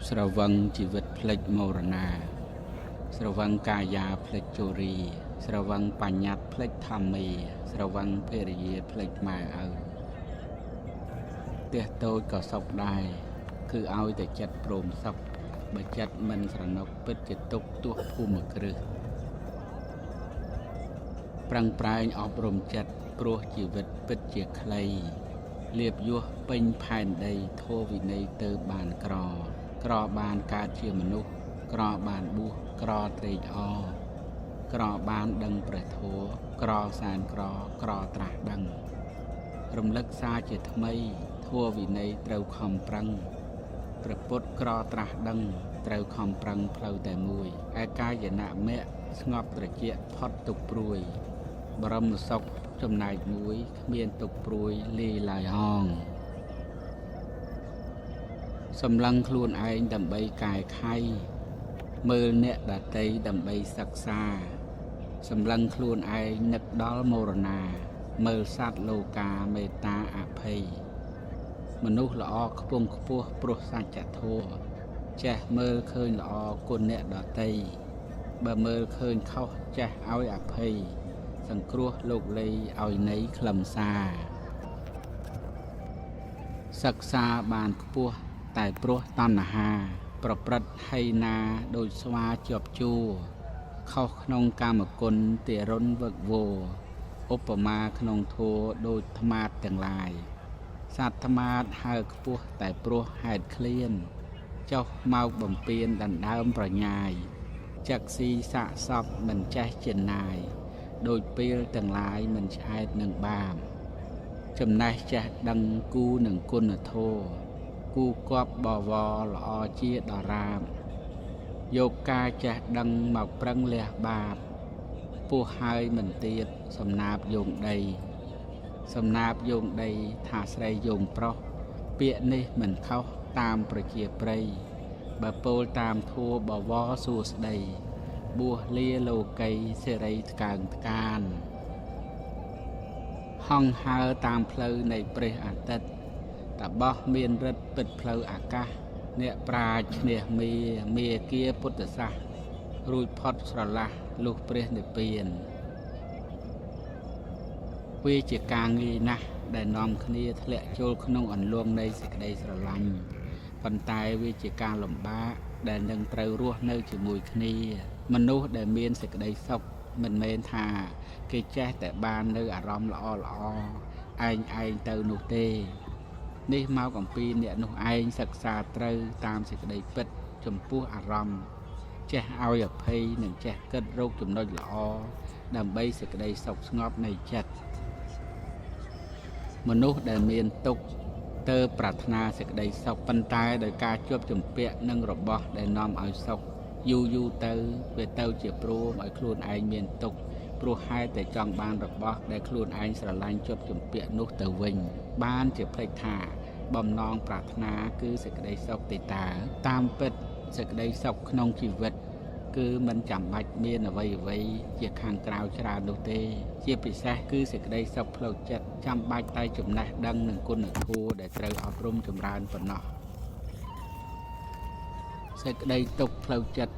ស្រវឹងជីវិតភ្លេចមរណា ស្រវឹងកាយាភ្លេចជរា ស្រវឹងបញ្ញត្តិភ្លេចធម្មា ស្រវឹងភរិយាភ្លេចម៉ែឪផ្ទះតូចក៏សុខដែរ គឺឲ្យតែចិត្តព្រមសុខ បើចិត្តមិនស្រណុកពិតជាទុក្ខទោះភូមិគ្រឹះប្រឹងប្រែងអប់រំចិត្តព្រោះជីវិតពិតជាខ្លីលាភយសពេញផែនដីធម៌វិន័យទៅបានក្រ ក្របានកើតជាមនុស្សក្របានបួសក្រត្រេកអរក្របានដឹងព្រះធម៌ក្រសែនក្រក្រត្រាស់ដឹង រំលឹកសារជាថ្មីធម៌វិន័យត្រូវខំប្រឹងព្រះពុទ្ធក្រត្រាស់ដឹងត្រូវខំប្រឹងផ្លូវតែមួយឯកាយនមៈស្ងប់ត្រជាក់ផុតទុក្ខព្រួយ បរមសុខចំណែកមួយគ្មានទុក្ខព្រួយលាយឡើយហងសម្លឹងខ្លួនឯងដើម្បីកែខៃមើលអ្នកដទៃដើម្បីសិក្សាសម្លឹងខ្លួនឯងនឹកដល់មរណា មើលសត្វលោកាមេត្តាអភ័យមនុស្សល្អខ្ពង់ខ្ពស់ព្រោះសច្ចធម៌ចេះមើលឃើញល្អគុណអ្នកដទៃបើមើលឃើញខុសចេះឲ្យអភ័យសង្គ្រោះលោកលីឲ្យន័យខ្លឹមសារសិក្សាបានខ្ពស់តែព្រោះតណ្ហា ប្រព្រឹត្តហីណាដូចស្វាជាប់ជួរខុសក្នុងកាមគុណទារុណវឹកវរឧបមាក្នុងធម៌ដូចត្មាតទាំងឡាយសត្វត្មាតហើរខ្ពស់តែព្រោះហេតុឃ្លានចុះមកបំពេញដណ្ដើមប្រញាយចឹកស៊ីសាកសពមិនចេះចិនណាយដូចពេលទាំងឡាយមិនឆ្អែតនឹងបាបចំណេះចេះដឹងគូនឹងគុណធម៌គូគប់បវរល្អជាដរាបយកការចេះដឹងមកប្រឹងលះបាបពោះហើយមិនទៀតសំណាបយោងដីសំណាបយោងដីថាស្រីយោងប្រុសពាក្យនេះមិនខុសតាមប្រជាប្រិយបើពោលតាមធัวបវរសួស្ដីបួសលាលោកីសេរីថ្កើងថ្កានហង្សហើរតាមផ្លូវនៃព្រះអាទិត្យតបោះមានរិទ្ធពិតផ្លូវអាកាសអ្នកប្រាជ្ញឈ្នះមាមាគាពុទ្ធសាសន៍រួចផុតស្រឡះលុះព្រះនិព្វានវាជាការងាយណាស់ដែលនាំគ្នាធ្លាក់ចូលក្នុងអន្លង់នៃសេចក្តីស្រឡាញ់ប៉ុន្តែវាជាការលំបាកដែលនឹងត្រូវរស់នៅជាមួយគ្នាមនុស្សដែលមានសេចក្តីសុខមិនមែនថាគេចេះតែបាននៅអារម្មណ៍ល្អល្អឯងឯងទៅនោះទេនេះមកអំពីអ្នកនោះឯងសិក្សាត្រូវតាមសេចក្តីពិតចំពោះអារម្មណ៍ចេះឲ្យអភ័យនិងចេះគិតរកចំណុចល្អដើម្បីសេចក្តីសុខស្ងប់នៃចិត្តមនុស្សដែលមានទុក្ខទៅប្រាថ្នាសេចក្តីសុខប៉ុន្តែដោយការជាប់ជំពាក់នឹងរបស់ដែលនាំឲ្យសុខយូរយូរទៅវាទៅជាព្រមឲ្យខ្លួនឯងមានទុក្ខព្រោះហេតុតែចង់បានរបស់ដែលខ្លួនឯងស្រឡាញ់ជាប់ជំពាក់នោះទៅវិញបានជាភ្លេចថាបំណងប្រាថ្នាគឺសេចក្តីសុខទេតើតាមពិតសេចក្តីសុខក្នុងជីវិតគឺមិនចាំបាច់មានអ្វីអ្វីជាខាងក្រៅច្រើននោះទេ ជាពិសេសគឺសេចក្តីសុខផ្លូវចិត្តចាំបាច់តែចំណេះដឹងនិងគុណធម៌ដែលត្រូវអប់រំចម្រើនប៉ុណ្ណោះសេចក្តីទុក្ខផ្លូវចិត្ត